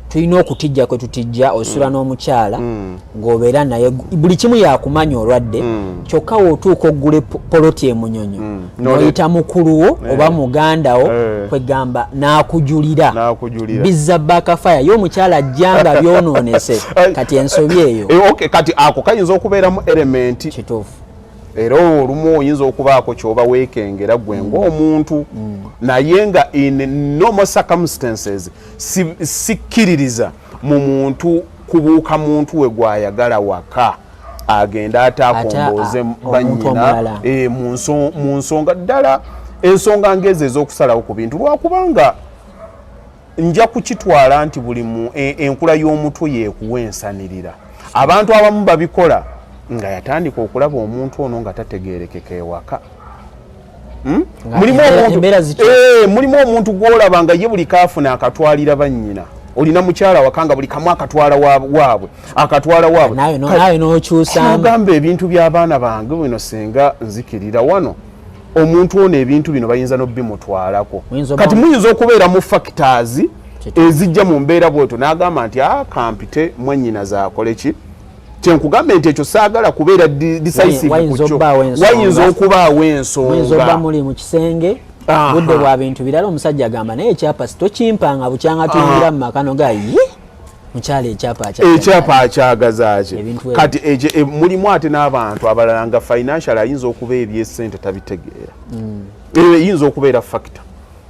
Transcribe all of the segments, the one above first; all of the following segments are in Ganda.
Tulina okutijja kwe tutijja. Osula n'omukyala ng'obeera naye, buli kimu yakumanya olwadde, kyokka w'otuuka oggula poloti emunyonyo, n'oyita mukulu wo oba muganda wo, kwegamba n'akujulira. N'akujulira. Bizza bakafaya ye omukyala ajja nga byonoonese. Kati ensobi eyo. Okay, kati ako kayinza okubeeramu element. Era olumu oyinza okubaako kyoba weekengera gwe ng'omuntu, naye nga in normal circumstances sikkiririza mu muntu kubuuka muntu we gwayagala waka agenda ate akombooze Ate, omuntu bannyina omulala. Mu nsonga ddala, ensonga ng'ezo ez'okusalawo ku bintu, lwakubanga nja kukitwala nti buli mu enkula y'omutwe yeekuwa ensanirira. Abantu abamu babikola nga yatandika okulaba omuntu ono nga tategeerekeka ewaka. Nga Mulimu omuntu embeera zikyuka. Mulimu omuntu gw'olaba nga ye buli kaafuna akatwalira bannyina. Olina mukyala waka nga buli kamu akatwala waabwe, akatwala waabwe. Naawe naawe n'okyusaamu. Ogamba, ebintu by'abaana bange bino senga nzikirira wano, omuntu ono ebintu bino bayinza n'obimutwalako. Kati muyinza okubeera mu factors ezijja mu mbeera bwetyo n'agamba nti, "A, kampite mwannyina zaakole ki." Kyenkugambe nti ekyo saagala kubeera decisive ku Wayinza kyo. obbaawo ensonga. Wayinza okubaawo Muyinza obba ensonga. muli mu kisenge, budde bwa bintu birala, omusajja agamba, "Naye ekyapa tokimpanga bukyanga tuyingira mu maka." Noga ye mukyala ekyapa akyagala. Ekyapa akyagaza ki? Ebintu ebyo. Kati ekyo, mulimu ate n'abantu abalala nga financial ayinza okuba ebyesente tabitegeera. Eyinza okubeera factor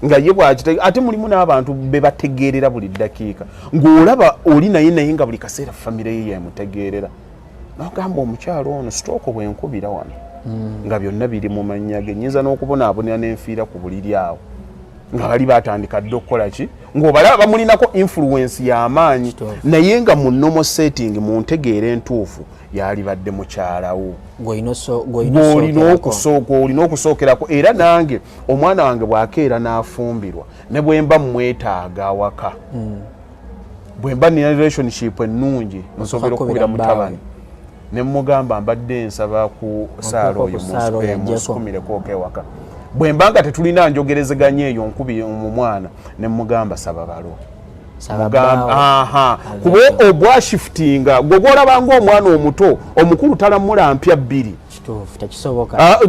nga ye bwakite. Ate mulimu n'abantu be bategeerera buli ddakiika, ng'olaba oli naye naye nga buli kaseera famire ye yemutegeerera, nogamba omukyalo ono stroke bwenkubira wano nga byonna biri mu mannya ge, nyinza n'okubonaabonera n'enfiira ku buliri awo, nga bali batandika dde okukola ki, ng'obalaba bamulinako influence y'amaanyi. Naye nga mu normal setting, mu ntegeera entuufu, yalibadde mukyalawo Gw'olina gw'olina gw'olina osookerako. Gw'olina okusookerako. Era nange omwana wange bw'akeera n'afumbirwa, ne bwe mba mmwetaaga awaka, bwe mba nina relationship ennungi, nsobola okukubira okukubira mutabani ne mugamba, "Mbadde nsaba ku saala oyo, ku saala oyo ajjeko." Munsukumireko ewaka. Bwe mba nga tetulina njogerezeganya eyo, nkubi mu mwana ne mugamba, "Saba balo." Saba Mugamba, bbaawo. Aha, Aveeyo. kuba obwashifutinga gwe gwolaba ngaomwana omuto, omukulu talamula mpya bbiri. Kituufu, tekisoboka. Ah,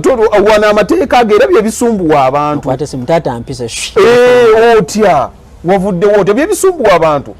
wano amateeka ago era byebisumbuwa abantu. Okwate simu, "Taata mpise." Eh, otya wavuddewo otya, byebisumbuwa abantu.